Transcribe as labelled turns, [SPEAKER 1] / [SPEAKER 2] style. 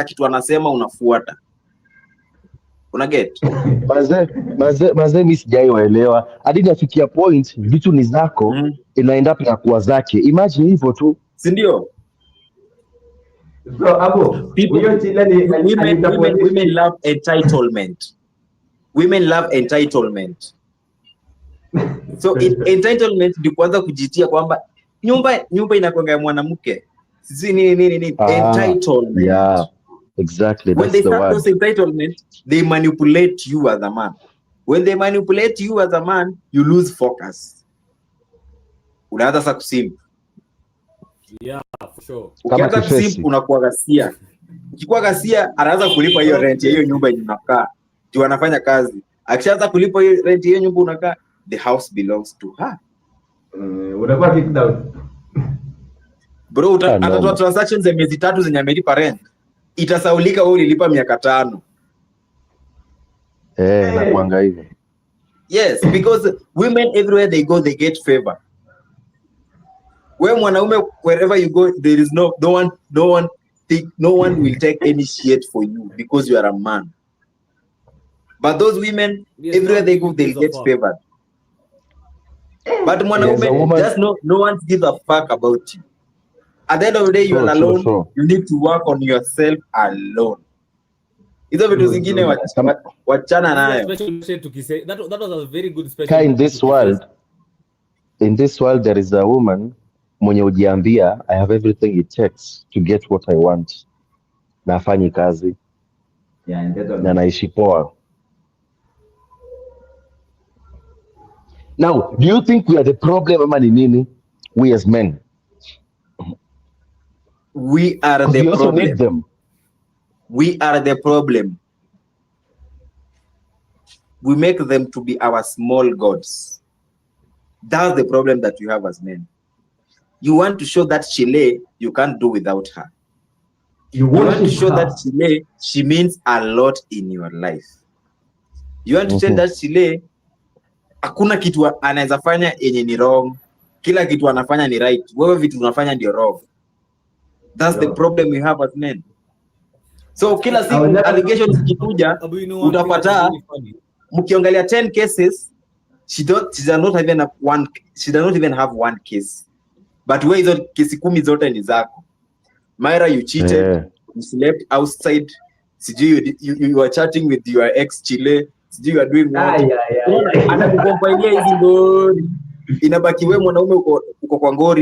[SPEAKER 1] kitu anasema unafuata. Una get?
[SPEAKER 2] Mazee mimi sijaiwaelewa. Hadi nafikia point vitu ni zako inaenda pia kuwa zake. Imagine hivyo tu.
[SPEAKER 1] Si ndio?
[SPEAKER 3] So hapo huyo Chile ni
[SPEAKER 1] women love entitlement. Women love entitlement. So entitlement ndio kwanza kujitia kwamba nyumba inakuanga ya mwanamke. Sisi nini entitlement.
[SPEAKER 2] Yeah. Exactly,
[SPEAKER 1] when they start those entitlement, they manipulate you as a man. When they manipulate you as a man, you lose focus. Unaanza sasa kusimp.
[SPEAKER 4] Yeah, for sure.
[SPEAKER 1] Ukianza kusimp unakuwa ghasia. Ukikuwa ghasia anaanza kulipa hiyo rent ya hiyo nyumba yenye unakaa. Tu anafanya kazi. Akishaanza kulipa hiyo rent ya hiyo nyumba unakaa, the house belongs to her.
[SPEAKER 3] Unakuwa kicked out.
[SPEAKER 1] Bro, atatoa transactions za miezi 3 zenye amelipa rent. Itasaulika wewe ulilipa miaka 5.
[SPEAKER 2] Nakuanga hivyo.
[SPEAKER 1] Yes, because women everywhere they go they get favor. Wewe mwanaume wherever you go there is no one will take any shit for you because you are a man. But those women everywhere they go they get favored. But mwanaume just no one gives a fuck about you. At the end of the day, you are alone. You need to work on yourself alone. Hizo vitu zingine wachana nayo.
[SPEAKER 4] That was a very good special.
[SPEAKER 2] In this world, there is a woman mwenye ujiambia, I have everything it takes to get what I want. Na afanyi kazi. Na naishi poa. Now, do you think we are the problem ama ni nini? We as men.
[SPEAKER 1] We are the problem. We are the problem. We make them to be our small gods. That's the problem that you have as men. You want to show that Chile, you can't do without her. You want to show that Chile, she means a lot in your life. You want to tell that Chile, hakuna kitu anaweza fanya yenye ni wrong. Kila kitu anafanya ni right. Wewe vitu unafanya ndio wrong. That's the problem we have as men. So kila siku allegations zikikuja utapata mkiangalia 10 cases she does not even have one case. But wewe hizo kesi 10 zote ni zako. Myra, you cheated, you slept outside, sijui you were chatting with your ex Chile, sijui you are doing what. Anakukompailia hizi ngori. Inabaki wewe mwanaume uko kwa ngori.